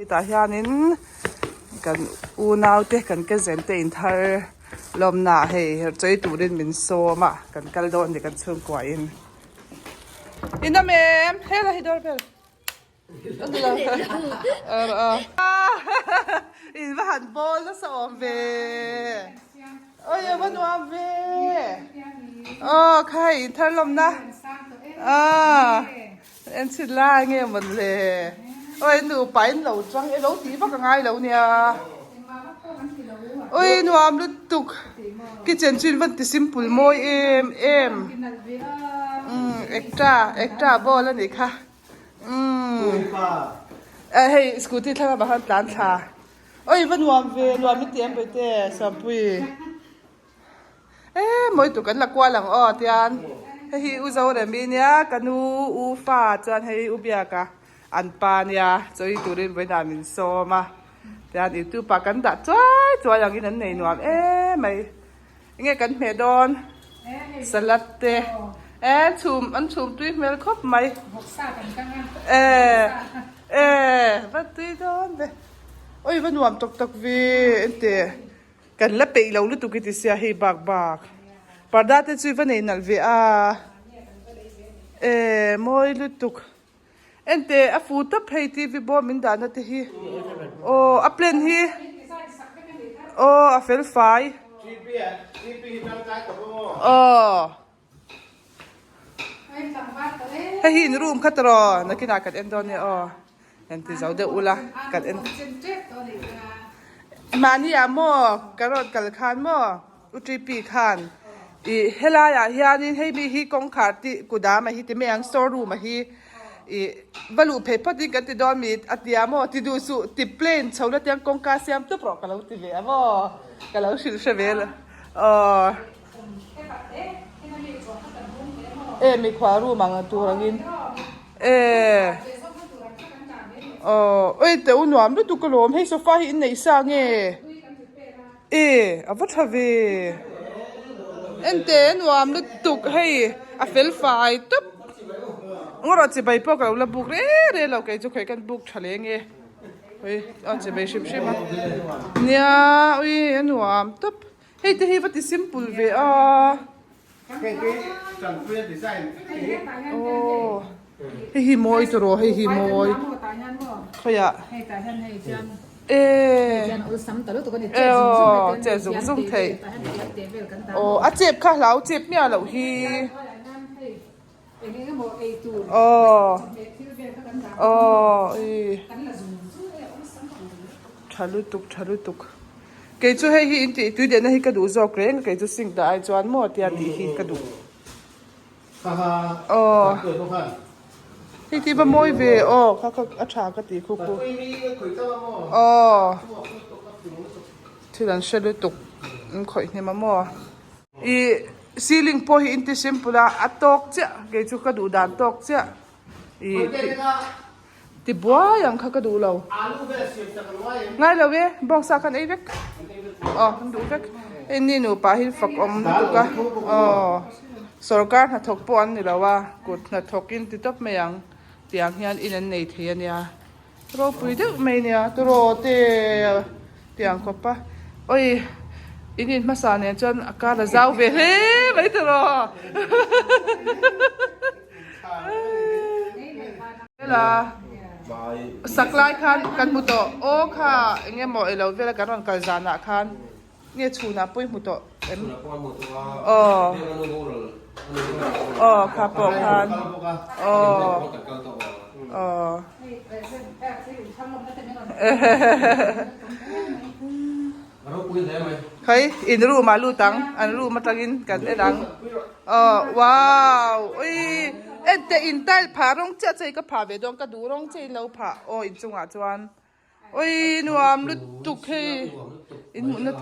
Hetah hianin kan unaute kan cousin te inthar lawmna ah hei chawi turin min sawm a kan kal dawn a ni kan chhungkua in. In awm em? Hela hi doorbell. In va han bawl nasa awm ve. Oi a va nuam ve. Aw khai inthar lawmna. Aw. En chhin lai nge mawn le. Oi nupa in lo chang e lo tih vak a ngai lo nia. Oi nuam lutuk. Kitchen chu in van ti simple mawi em em. Umm ekta ekta ball a nih kha. Umm hei scooty thlang ah khan tlan thla. Oi va nuam ve nuam i ti em Bawihte Sampui. E mawi tur kan la kual ang aw tian hei hi u Zoremi nia ka nu u fa chuan hei u Biaka an pa nia chawi turin vawiinah min sawm a tian youtube ah kan dah chuai chuai angin an nei nuam em mai enge kan hmeh dawn salad te e chhum an chhum tui hmel khawp mai e e va tui dawn ve awi va nuam tawk tawk ve engteh. Kan la peih lo lutuk i ti sia hei bak bak. Parda te chu i va nei nalh ve a. E mawi lutuk. Ente a fu tawp hei TV bawm min dahna te hi. Aw a plan hi. Aw a fel fai. Aw. Hei hi in room kha tawh nakinah kan en dawn nia aw. Kan ti zo deuh ula kan en mahni ah maw ka rawn kal khan maw u Tripi khan ih helai ah hianin hei mi hi kawngkhar tih kudam a hi ti mai ang store room a hi ih va luh phei phawt in kan ti dawn mi a tia maw ti duh suh ti plain chho la tiang kawngka siam tawp rawh ka lo ti ve a maw ka lo hrilh hre ve la aw. E mikhua room ang tur angin e aw oi teh u nuam lutuk alawm hei sofa hi in neih sa nge e a va tha ve ente nuam lutuk hei a fel fai tawp ngaw chibai pawh ka lo la buk reng reng lo kei chu khawi kan buk tha leng e oi a chibai hrim hrim a nia ui a nuam tawp. Hei te hi va ti simple ve a. Aw hei hi mawi tawh hei hi mawi khawiah e aw che zung zung thei aw a chep kha hlau chep miah loh hi aw aw i tha lutuk tha lutuk kei chu hei hi in tih tui dehna hi ka duh zawk reng a kei chu sink dah ai chuan maw tia tih hi ka duh aw hei ti va mawi ve aw kha kha a tha ka tih khu khu aw thil an hre lutuk an khawih hnem a maw. Ih ceiling pawh hi inti simple a a tawk chiah kei chu ka duh dan tawk chiah ih ti buai ang kha ka duh lo ngai lo e bawngsa khan ei vek aw an duh vek hei ni nupa hi fak awm lutuk a aw sorkar hnathawk pawh an ni lo a kut hnathawk in ti tawp mai ang tiang hian in an nei thei a nia. Ropui deuh mai nia turaw te tiang khawp a oi in in hmasa nen chuan a kar a zau ve hle mai turaw hela sak lai khan kan hmu tawh aw kha eng emaw ilo vel a kan rawn kal zanah khan Nge chhunah pawh i hmu tawh em? Aw. Aw kha pawh khan. Aw. Aw. Khai in room ah lut ang an room atangin kan en ang. Aw wow ui ente in tile phah rawng chiah che ka phah ve dawn ka duh rawng che in lo phah aw inchungah chuan. Oi nuam lutuk hei in hmuhna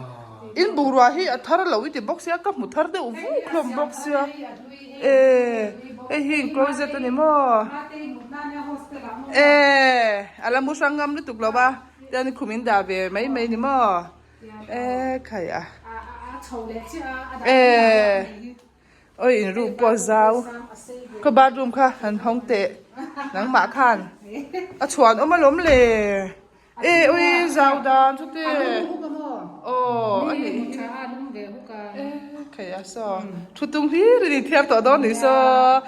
in bungrua hi a thar lo i ti bawk sia ka hmu thar deuh vuk hlawm bawk sia e hei hi in closet a ni maw e a la mu hrang ngam lutuk lo va tian khum in dah ve mai mai ni maw e khai a e. Oi in room pawh a zau ka bathroom kha han hawng teh nangmah khan a chhuan awm alawm le zau dan chu te. Aw a nih hi. E khai a saw thu tung hlir in inthiar tawh dawn nih saw.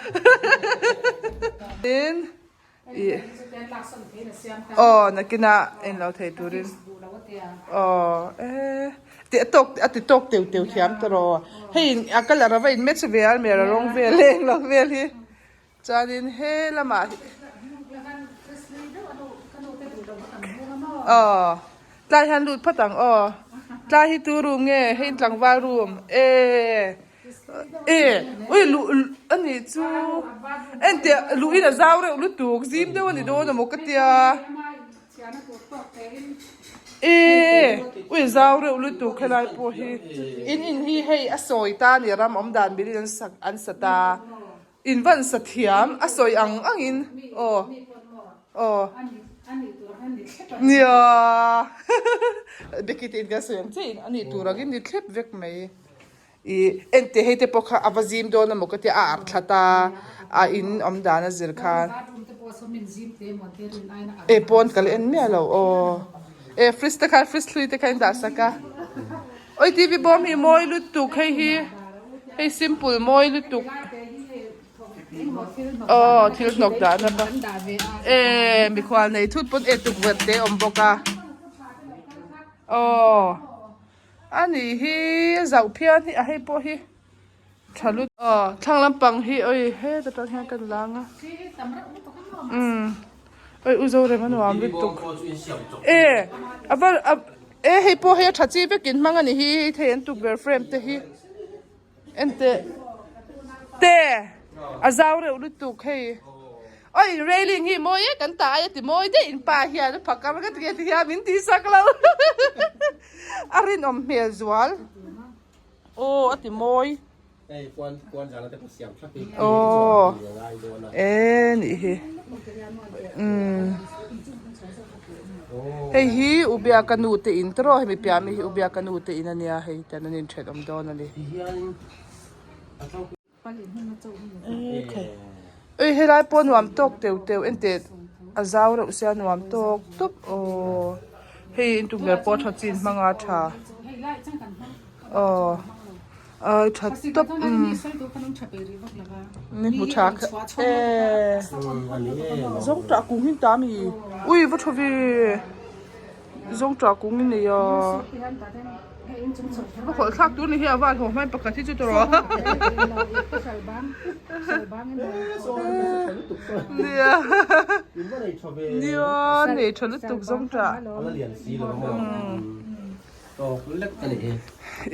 Tin ih aw nakinah en lo thei turin aw e tih a tawk a ti tawk teu teu thiam ta rawh hei a colour a va in match ve a hmel a rawng vel eng lo vel hi. Chuanin he lamah hi aw tlai hian lut phawt ang aw tlai hi tu room nge hei in tlangval room e e ui luh a nih chu entia luh in a zau reuh lutuk zim deuh a ni dawn amaw ka tia e ui zau reuh lutuk helai pawh hi in in hi hei a sawi ta a ni ram awm dan mirin an sak an sa ta. In van sa thiam a sawi ang ang in aw aw nia Becky te in kan sawi ang che in a nih tur ang in ni thlep vek mai i ente hei te pawh kha a va zim dawn emaw ka tia a arh thla ta a in awm dan a zir khan e pawn ka la en miah lo aw e fridge te khan fridge hlui te kha in dah sak a. Oi TV bawm hi mawi lutuk hei hi hei simple mawi lutuk aw thil hnawk dah na pa e mikhual nei thut pawn e tukverh te awm bawk a aw ani hi zauh phian hi a hei pawh hi tha lut aw thlang lampang hi oi heta tang hian kan lang a umm oi u Zorema nuam lutuk e a va a. E hei pawh hei a tha chi vekin hmang a ni hi hei thei an tukverh frame te hi enteh te a zau reuh lutuk hei aw in railing hi mawi e kan ta ai a ti mawi daih in pa hian a phakar ka ti nge ti hian min tihsak lo a rinawm hmel zual aw a ti mawi. Aw e nih hi umm hei hi u biaka nu te in tawh hemi piah ami hi u biaka nu te in ania hei tian an inthen awm dawn a ni ui helai pawh nuam tawk teuh teuh enteh a zau reuh sia nuam tawk tawp aw hei intukverh pawh tha chin hmanga tha aw. Ai tha tawp umm ni hmu tha kha e zawng tah kung hi ta mi ui va tha ve zawng tah kung hi nei a va hawlh thlak tur ni hi a val haw hmai pakhat hi chu tawh nia nia nei tha lutuk zawng tah.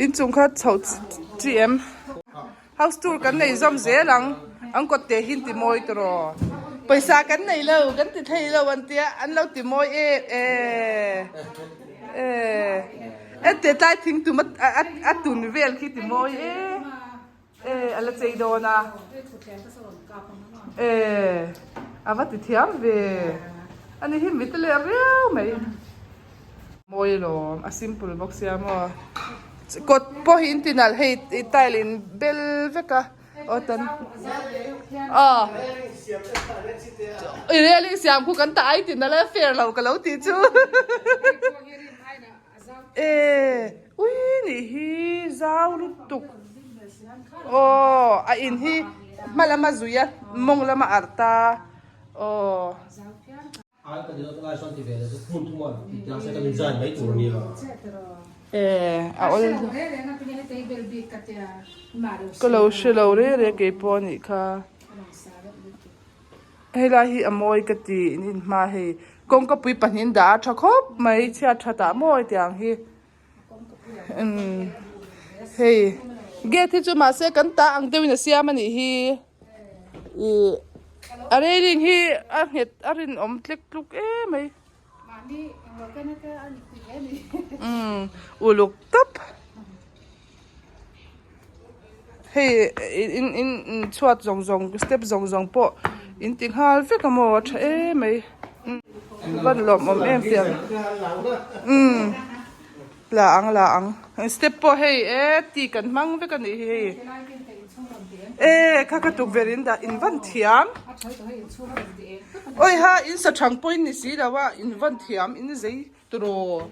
Inchung kha chhoh chi em? House tour kan nei zawm zel ang, an kawt te hi an ti mawi tawh. Pawisa kan nei lo, kan ti thei lo an tia, an lo ti mawi em e e ente tlai thing tum a tun vel khi ti mawi e e a la chei dawn a e a va ti thiam ve ani hi mit a leh riau mai. Mawi alawm a simple bawk sia maw kawt pawh hi in ti nalh hei tile in bel vek a aw tan aw i railing siam khu kan ta ai ti nalh a fair lo ka lo tih chu e ui nih hi zau lutuk aw a in hi hma lama zui a mawng lama arh ta aw. E a awl ka lo hre lo reng reng kei pawh a nih kha helai hi a mawi ka ti in inhma hei kawngka pui pahnih dah a tha khawp mai chhiat that ah mawi tiang hi umm hei gate hi chu mahse kan ta ang deuhin a siam a nih hi ih a railing hi a nghet a rinawm tlek tluk em mai umm uluk tawp hei in in chhuat zawng zawng step zawng zawng pawh in ti nghal vek a maw a tha em mai van lawmawm em tiang umm la ang la ang step pawh hei e ti kan hmang vek a nih hi hei. E kha kha tukverh in dah in van thiam. Oi ha in sa thang pawh in ni si lo a in van thiam in zei turaw.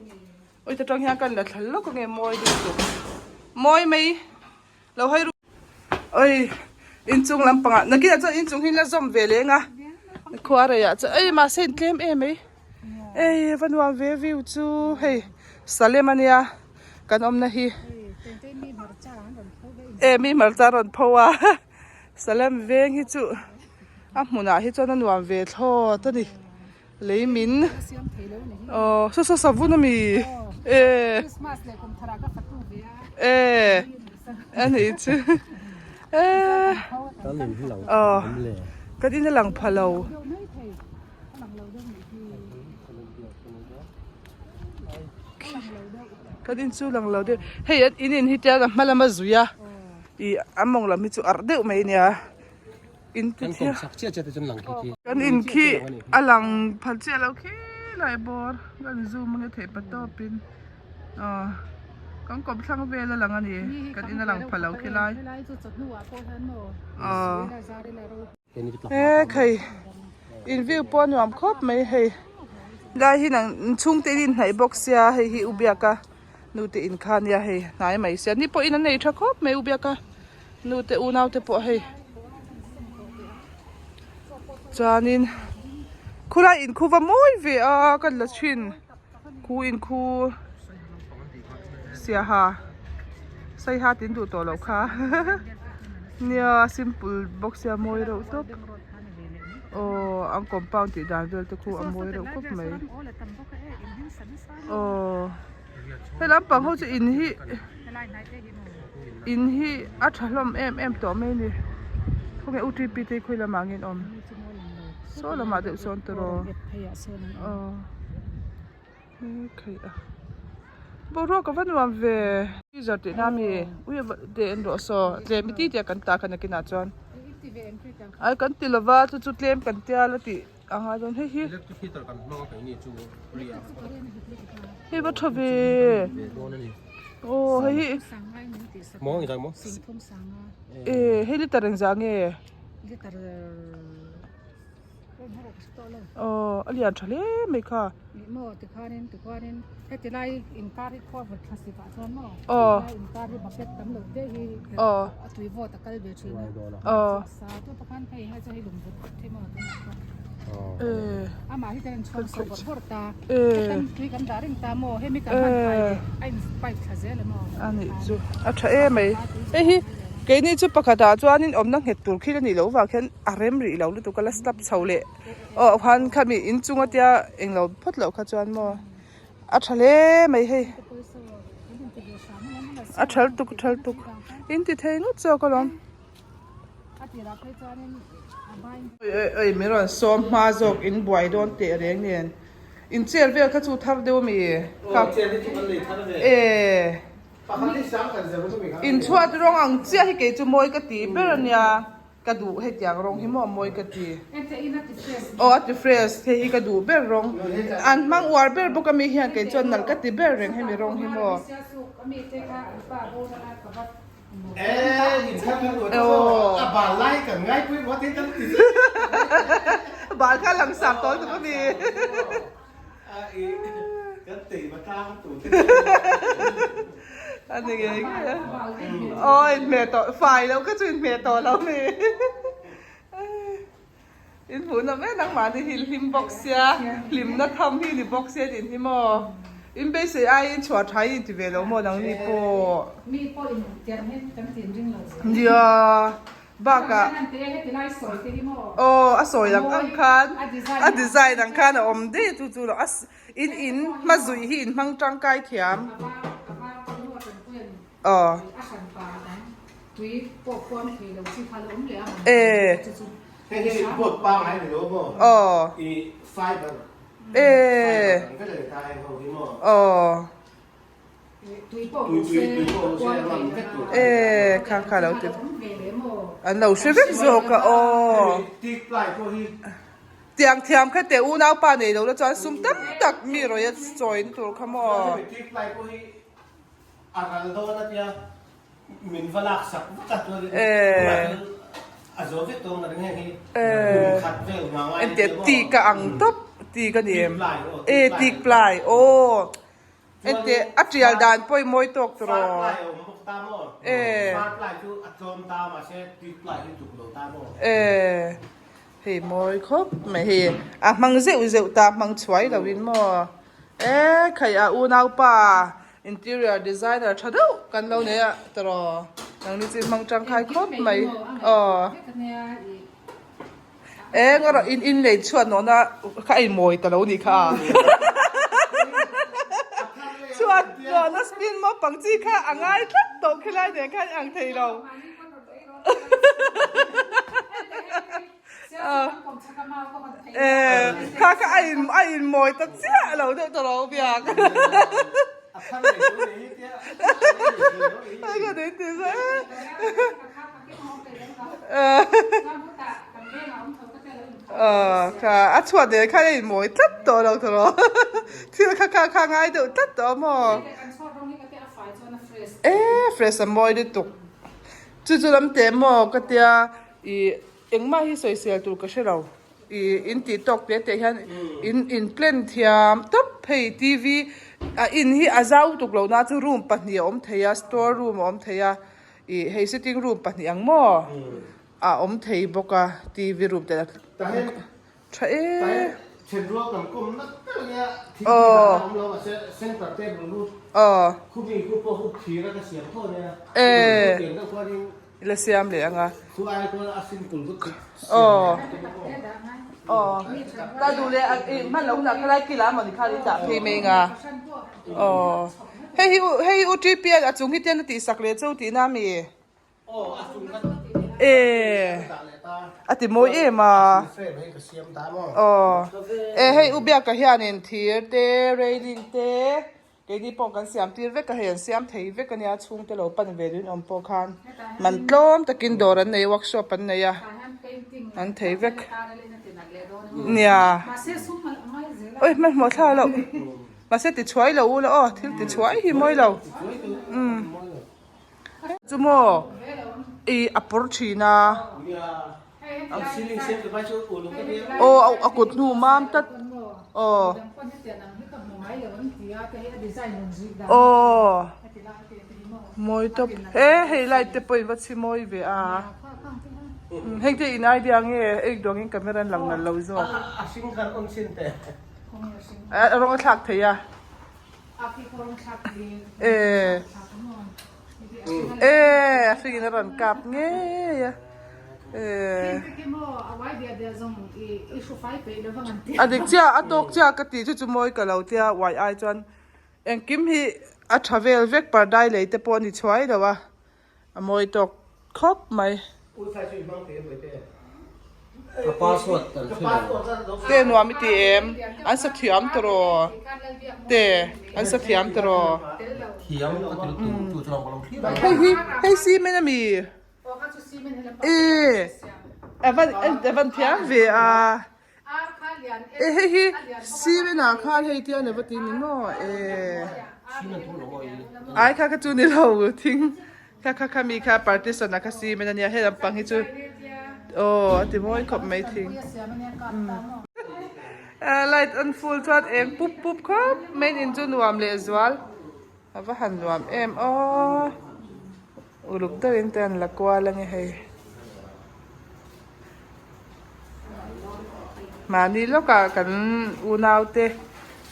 Oi ta tang hian kan la thla lawk ange mawi lutuk. Mawi mai lo hai ru. Oi inchung lampangah nakinah chuan inchung hi la zawm ve leng a khua reiah chuan ei mahse in tlem em mai ei va nuam ve view chu hei salem ania kan awmna hi e mi hmarcha rawn pho a salem veng hi chu a hmunah hi chuan a nuam ve thlawt a ni lei min aw saw saw savun a mi e e a nih chu e aw kan in a lang pha lo. Kan in chu lang lo deuh hei an in in hi tiang a hma lama zui a ih a mawng lam hi chu arh deuh mai ania in ti thiang kan in khi a lang phal chiah lo khi lai bawr kan zoom ange theih pa tawp in aw kan kawm thlang vel a lang a ni kan in a lang phal lo khi lai aw. He khai in view pawh a nuam khawp mai hei lai hi nang chhungte in inhnaih bawk sia hei hi u biaka nu te in kha nia hei hnai mai sia ni pawhin an nei tha khawp mai u biaka nu te unau te pawh hei chuanin khulai in khu va mawi ve a ka la thin khu in khu siaha saiha tin duh tawh loh kha nia simple bawk sia mawi reuh tawp aw an compound tih dan vel te khu a mawi reuh khawp mai aw he lampang ho chu in hi in hi a tha hlawm em em tawh mai a ni khawnge u T P te hi khawi lamah nge an awm saw lamah deuh sawn tawh aw a boruak a va nuam ve freezer tih na ami ui te en rawh saw tlem i ti tih a kan tah kha nakinah chuan ai kan ti lova chu chu tlem kan tia la tih a ngai dawn hei hi hei va tha ve aw hei hi e hei liter engzah nge Aw a lian tha hle mai kha. Aw aw aw a nih chu a tha em mai hei hi keini chu pakhatah chuanin awmna nghet tur khi a nih loh vang khian a rem rih lo lutuk a la step chho leh aw khan khami inchung atia englo phawt loh kha chuan maw a tha hle mai hei a tha lutuk a tha lutuk in ti thei ngawt zawk alawm oi min rawn sawm hma zawk in buai dawn teh reng nen in chair vel kha chu thar deuh ami e. Inchhuat rawng ang chiah hi kei chu mawi ka ti ber a nia, ka duh hetiang rawng hi maw mawi ka ti. Aw a ti fresh hei hi ka duh ber rawng, an hmang uar ber bawk ami hian kei chuan nalh ka ti ber reng hemi rawng hi maw. Aw bal kha langsar tawl tuk ami. A ni ngei ngei a. Aw inhmeh tawh fai loh kha chu inhmeh tawh lo mi. In hmuh nawm em nangmahni hi hlim bawk sia hlimna tham hi ni bawk sia tih hi maw. In beisei aiin chhuah tha hi inti ve lo maw nangni pawh. Nia. Bakah aw a sawi ang ang khan a design ang khan a awm daih a chu chu lo a in in hma zuih hi in hmang tangkai thiam aw e aw e aw. E kha kha lo ti an lo hre vek zawk a aw tiang thiam kha teh unaupa nei lo la chuan sum tam tak mi rawih a chawi na tur kha maw. E. Engtia teak a ang tawp teak a ni em? E teak ply aw engtia a tial dan pawh i mawi tawk tawh rawh e e hei mawi khawp mai hei a hmang zeuh zeuh ta hmang chhuai lo in maw e khai a unaupa Interior designer tha deuh kan lo nei a tawraw nangni chu hmang tangkai khawp mai aw eng erawh in in lei chhuat nawhna kha a inmawi ta lo nih kha chhuat nawhna spin maw pang chi kha a ngai tlat tawh khilai nen khan ang thei lo. Kha kha a in a in mawi ta chiah lo deuh ta lo biak. Kha a chhuat nen khan a in mawi tlat tawh lo ta lo. Thil kha kha kha ngai deuh tlat tawh a maw. E fresh a mawi lutuk. Chu chu lam teh maw ka tia. I engmah hi sawisel tur ka hre lo. I in tih tawk te te hian in in plan thiam tawp hei TV a in hi a zau tuk lo na chu room pahnih a awm thei a store room a awm thei a i hei sitting room pahnih ang maw a awm thei bawk a TV room te tha e. Aw aw e. I la siam leh ang a. Aw. Aw. Ta duh leh i hman loh hunah khalai kila mawni khan in dah phei mai ang a. Aw. Hei hi hei hi UTP a chung hi tian a tihsak leh cheu tihna a mi? E. A ti mawi em a. Aw. E hei U Biaka hianin thir te railing te Keini pawh kan siam tir vek a, hei an siam thei vek a nia, chhungte lo pan ve duhin awm pawh khan man tlawm takin dawr an nei a, workshop an nei a, an thei vek nia. Oi hmanhmawh thla loh, mahse ti chhuai lo ula aw, thil ti chhuai hi mawi lo. Umm chu maw i a pawr thin a. Aw a kut hnu mam tlat aw aw mawi tawp he hei light te pawh in va chhi mawi ve a heng te in idea nge ek duang in camera an lang nalh lo zawk a rawng a thlak thei a e E a hringin a rawn kap ngei a e a dik chiah a tawk chiah ka tih chu chu mawi ka lo tia uai ai chuan engkim hi a tha vel vek pardai lei te pawh a ni chhuai lo a a mawi tawk khawp mai. Te nuam i ti em? An sa thiam tawh Te an sa thiam tawh Hei hi hei cement a mi? E a van a van thiam ve a. E hei hi cement ah khan hei tian a va ti ni maw e. Ai kha kha chu ni lo thing kha kha kha mi kha partition ah kha cement ania he lampang hi chu aw a ti mawi khawp mai thing light on full chuan eng pup pup khawp mai in chu nuam leh zual a va han nuam em aw uluk deuhin te an la kual a ni hei. Mahni lawkah kan unaute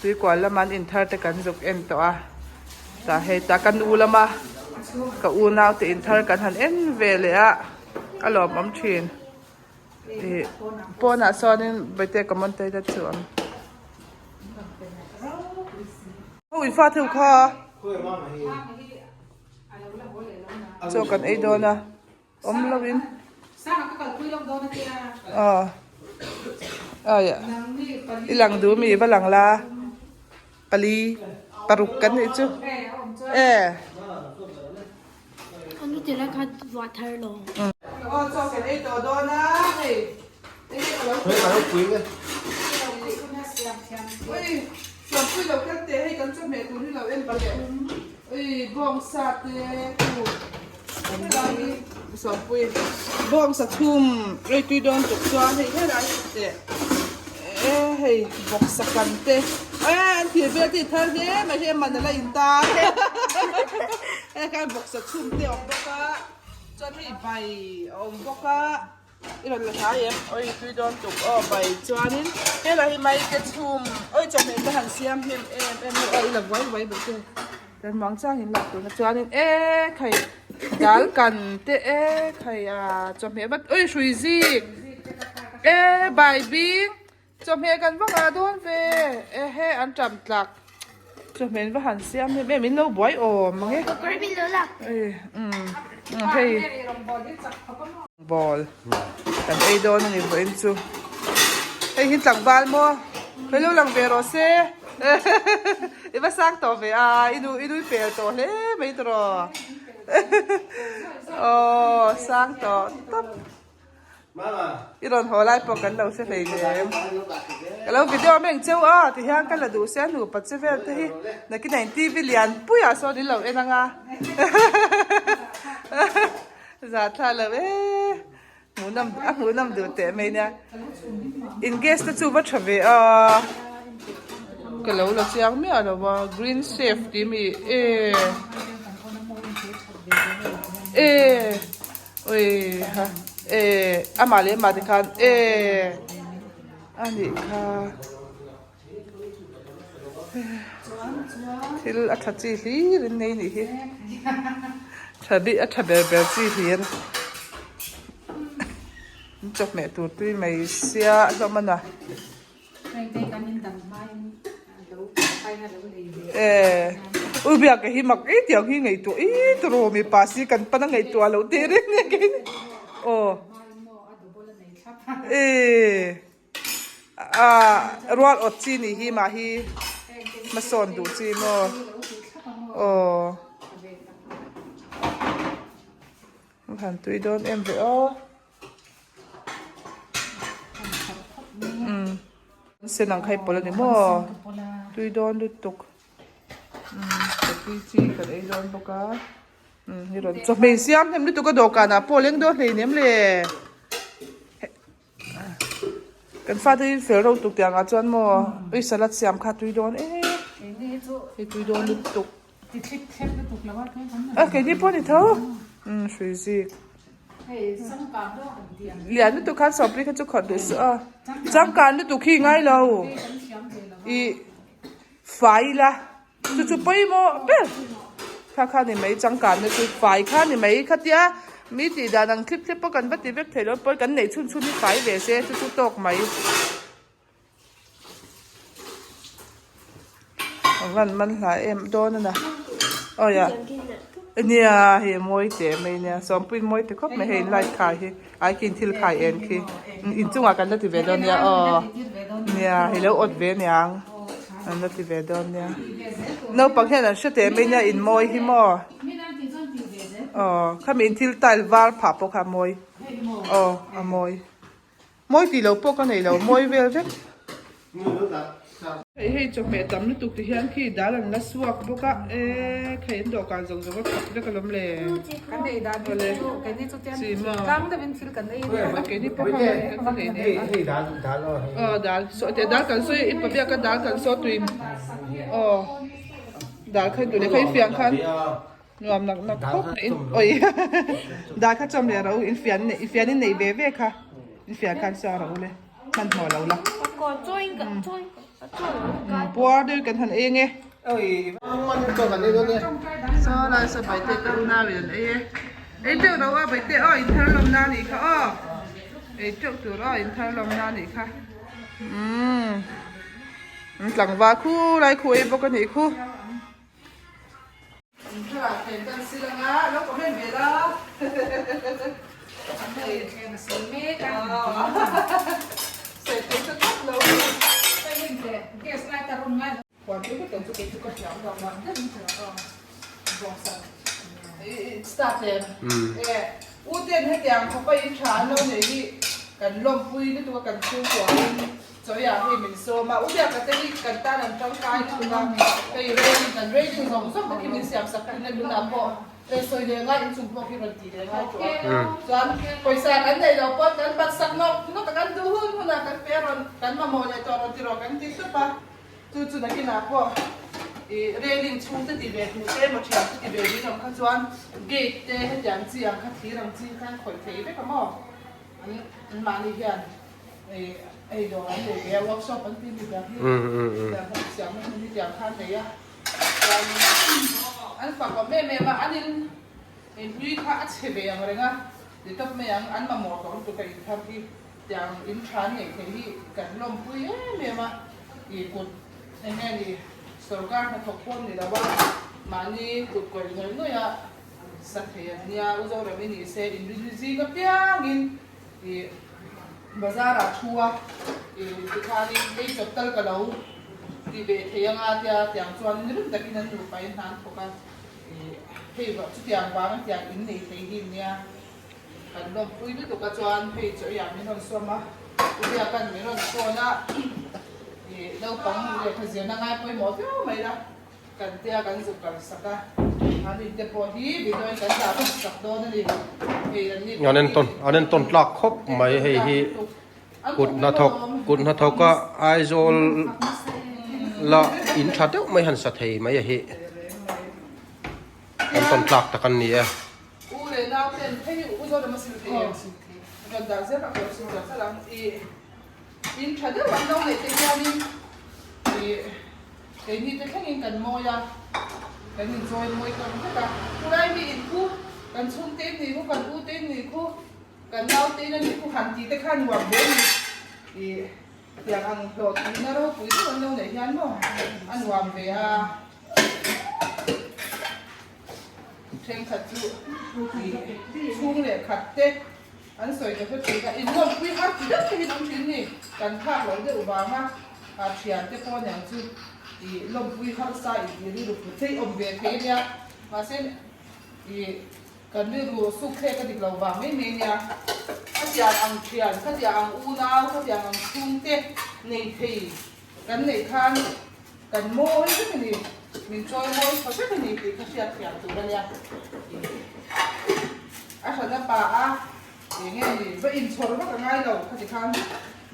tuikual lama an inthar te kan zuk en tawh a, tah hei tah kan u lama ka unaute inthar kan han en ve leh a, a lawmawm thin. Ih pawnah sawnin Bawihte common toilet chu a awm. Ho in fa theuh kha chaw kan ei dawn a. Awm lo in. Aw. Aia. I lang duh mi va lang la. Pali paruk kan nih chu. E. Anu ti lai kha vuah thar lo. Aw chaw kan ei tawh dawn a hei. Enge ka lo Ui siampui lo kal teh hei kan chawhmeh tur hi lo en teh. Ui bawngsa te khu. Helai hi Sawmpui bawngsa chhum rei tui dawn tuk chuan hei helai hi teh e hei bawksa kan te e an thir vel te thar hle mai hei a man ala in tan hei khan bawksa chhum te a awm bawk a chuan hei bai a awm bawk a. I rawn la hlai em? Oi tui dawn tuk aw bai chuanin helai hi mai te chhum oi chawhmeh te han siam hnem em em mai aw i la vuai vuai bawk che kan muang chang in lak tuna chuanin e khai dal kan te e khai a chawhmeh vat oi hrui zik e bai bing chawhmeh kan va ngah dawn ve e he an tam tlak chawhmeh an va han siam hnem em in lo buai awm ang e umm hei. Ball kan ei dawn a ni vawiin chu hei hi tlangval maw hei lo lang ve rawh se i va sang tawh ve a i nu i nui pel tawh hle mai tawh aw sang tawh tawp i rawn haw lai pawh kan lo hre hlei nem ka lo video meng cheu a ti hian ka la duh sia nupa che vel te hi nakinah in T V lian puiah sawn in lo en ang a. Za thla lo e hmuhnawm a hmuhnawm duh teh mai nia in gas te chu va tha ve a ka lo la chiang miah lo a green safe tih mi e e ui ha e amah leh amah te khan e a nih kha. Thil a tha chi hlir in nei nih hi tha bik a tha ber ber chi hlir an chawhmeh tur tui mai sia hlawm a na e u biak hi mak i tiang hi ngaihtuah i turu mipa si kan pan a ngaihtuah loh tih reng nia kei aw e. Ahh rual awt chi nih hi mah hi hmasawn duh chi maw aw a han tui dawn em ve aw umm sen ang kha i pawlh a ni maw tui dawn lutuk umm tui chi kan ei dawn bawk a. Umm hi rawn chawhmeh siam hnem lutuk a dawhkan ah pawh leng dawn hleinem le. Kan fate hi fel ro tuk tiang ah chuan maw ui salad siam kha tui dawn em hei tui dawn lutuk a keini pawh ni tho umm hrui zik lian lutuk khan sawpri kha chu khawrh duh suh a changkan lutuk hi ngai lo ih fai ila. Chu chu pawimawh ber kha kha ni mai changkanna chu fai kha ni mai khatia mi tih dan ang thlip thlep pawh kan va ti vek thei lo pawi kan neih chhun chhun hi fai ve se chu chu tawk mai. A van man hla em dawn a na awi a nia hei a mawi teh mai nia sawmpuiin mawi ti khawp mai hei light khai hi ai khi thil khai en khi inchungah kan la ti ve dawn nia aw nia hei lo awt ve aniang. An la ti ve dawn nia. Naupang hian an hre teh mai nia in mawi hi maw. Aw khami in thil tile var phah pawh kha a mawi. Aw a mawi. Mawi tih loh pawh ka nei lo mawi vel vek. Hei hei chawhmeh tam lutuk ti hian khi dal an la suak bawk a e khei an dawhkan zawng zawng a khat vek alawm le. Kan ei dan hi chu keini chu tian tlang deuhin thil kan ei nia. Keini pawh kha kan ti hlei nen a. Hei dal dal aw hei. Aw dal saw teh dal kan sawi i pabia ka dal kan saw tui aw dal kha duh leh kha i fiang khan nuam nak nak khawp mai in oi dal kha chawm leh ro in fian i fian in nei ve ve kha in fian khan sa ro le hmanhmawh lo la puar deuh kan han ei ange. Saw lai saw paite ka unau in an ei e ei teuh lo a paite aw in thar lawm na nih kha aw ei teuh tur aw in thar lawm na nih kha umm an tlangval khu lai khu ei bawk a nih khu. Thlalak thlen kan sil anga lo comment ve la. Hei thlen a sil mek a. Sawi thei ta tlat lo. Hei hei teh gas lighter rawn ngai lo. Huan tui vek lo chu kei chu ka hriam lo ang deuh in thlalak a zawng sak start em e u ten hetiang khawpa in tha an lo nei hi kan lawmpui lutuk a kan chhungkua in. Chawiah hei min sawm a, u Biaka te hi kan tan an tangkai lutuk a, hei railing kan railing zawng zawng te khi min siam sak thin a tunah pawh hei sawi leh ngai inchung pawh khi rawn ti leh ngai tawh a, chuan pawisa kan neih loh pawn kan bat sak nawk nawk a, kan duh hun hunah kan pe rawn kan mamawh leh tawh rawn ti rawh kan ti sup a, chu chu nakinah pawh ih railing chhung te ti ve duh te emaw thiam te ti ve ding ang kha chuan gate te hetiang chi ang kha thir ang chi khan khawih thei vek a maw an anmahni hian. Hei dawr an nei ve a, workshop an ti mi ber hi tiang kha siamna hmun hi tiang kha an nei a, chuan an fak awm em em a, an in inhlui kha a chhe ve ang reng a, ti tawp mai ang, an mamawh tawh lutuk a inthar hi tiang in tha an neih theih hi kan lawmpui em em a, ih kut eng nge ni sorkar hnathawk pawh ni lo a, mahni kut kawih ngawih ngawih a sa thei an nia, U Zorami ni se inrin zing apiangin Ih bazar ah thu a ih tikhanin ei chawp tal ka lo ti ve thei anga tia tiang chuan rim takin an nupa in hna an thawk a ih hei vah chutiang vang a tiang in nei thei hi nia kan lawmpui lutuk a chuan hei chaw ei ah min rawn sawm a u Biaka'n min rawn phone a ih naupang lehkha zirna ngai pawimawh viau mai la. Kan tia kan zuk kal sak a, an in te pawh hi video in kan dah vek sak dawn a ni. Hei an ni An entawn an entawn tlak khawp mai hei hi kut hnathawk kut hnathawk a Aizawl la in tha deuh mai han sa thei mai a hi entawn tlak tak an ni e. U leh nau ten phei u zawt a sil thei em? Rawn dah zel a kawr sil zel ang i in tha deuh an lo neih te hianin i Keini te thlengin kan mawi a, kan inchawi mawi tam vek a. Khulai mi in khu, kan chhungte in ni khu, kan ute in ni khu, kan naute in a ni khu han tih te kha nuam ve a ni. Ih, tiang ang hlawhtlinna ropui deuh an lo neih hian maw a nuam ve a. Thenkhat chu ih chhung leh khat te an sawi ta hre thin a, inlawmpui har ti deuh te hi an awm thin ni. Kan phak lo deuh vanga a thian te pawh aniang chu ih lawmpui harsa intih rilru put thei awm ve thei ania, mahse ih kan rilru suk thlek a dik lo vang mai mai ania. Khatiang ang thian, khatiang ang unau, khatiang ang chhungte nei thei kan neih khan Kan mawi vek a ni, min chawi mawi tha vek a ni tih kha hriat thiam tur a nia. A hran a pa a, eng nge ni, va inchhawr vak a ngai lo khati khan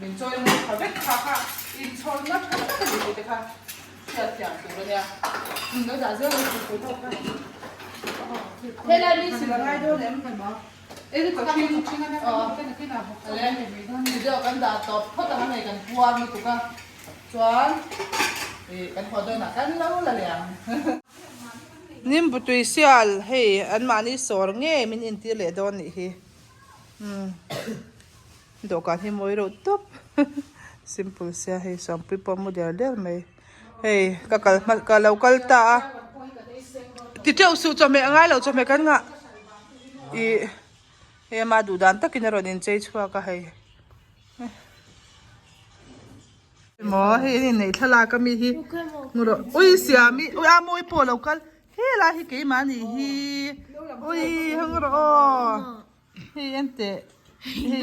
min chawi mawi tha vek kha kha inchhawrna tha tak a ni tih te kha hriat thiam tur a nia. Umm lo dah zel ang chu tawp kha. Helai mi sil a ngai dawn em? Ei chu chhing aw le video kan dah tawp phawt ang a hei kan puar lutuk a. Chuan ih kan haw dawnah kan lo la leh ang. Nimbu tui sial hei an mahni sawr nge min intir leh dawn nih hi. Umm dawhkan hi mawi reuh tawp simple sia hei sawmpui pawh a mu der der mai. Hei ka kal hma ka lo kal ta a ti teuh suh chawhmeh a ngai lo chawhmeh kan ngah ih hei ama duh dan takin a rawn inchei chhuak a hei. Maw hei an inneih thlalak ami hi hmu rawh ui siami ui a mawi pawh lo kal helai hi keimah anih hi ui hang rawh aw hei en teh hei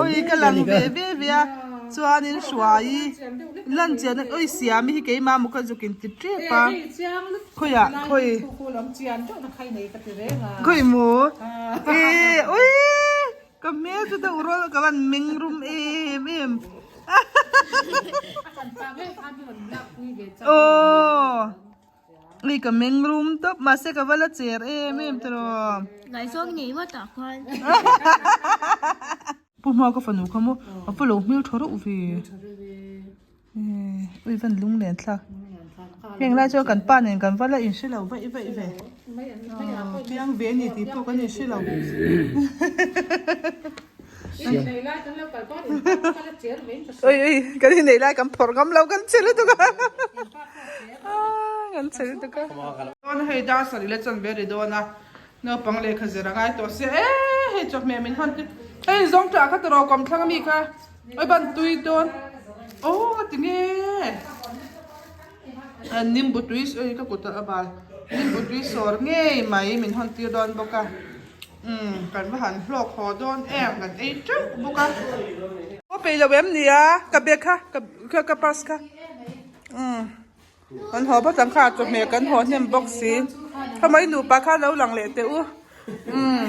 ui ka lang ve ve ve a chuanin hruai lan chian ui siami hi keimah maw ka zuk in ti tep a khawiah khawi khawi maw e ui. Ka hmel chu deuh rual ka van meng rum em em. Aww Ui ka meng rum tawp mahse ka va la cher em em tawh. Ngaihzawng nei ngawt ah khuan. Pu hma ka fanu kha maw a va lo hmel tha reuh ve. Ui van lung len thlak. Heng lai chuan kan pa nen kan va la inhre lo vaih vaih ve. Piang ve ni tih pawh kan inhre lo. Ui ui kan inneih lai kan phawrh ngam lo kan che lutuk a. Kan che lutuk a. Dawn hei dar sarih la chan ve ri dawn a. Naupang lehkha zir a ngai tawh sia e hei chawhmeh min hawn tir. Hei zawng tah kha tawrh kawm thlang ami kha. Oi ban tui dawn aw tinge nimbu tui oi ka kut a bal nimbu tui sawr ngei mai min hawn tir dawn bawk a umm kan va han hlawk haw dawn em kan ei teuh bawk a. peih lo em nia ka bag kha ka ka purse kha umm kan haw phawt ang kha chawhmeh kan haw hnem bawk si khamai nupa kha lo lang leh teh u umm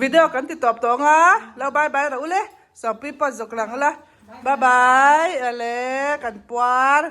video kan ti tawp tawh ang a lo bye bye rawh u le sawmpui pawh zawk lang la bye bye ale kan puar.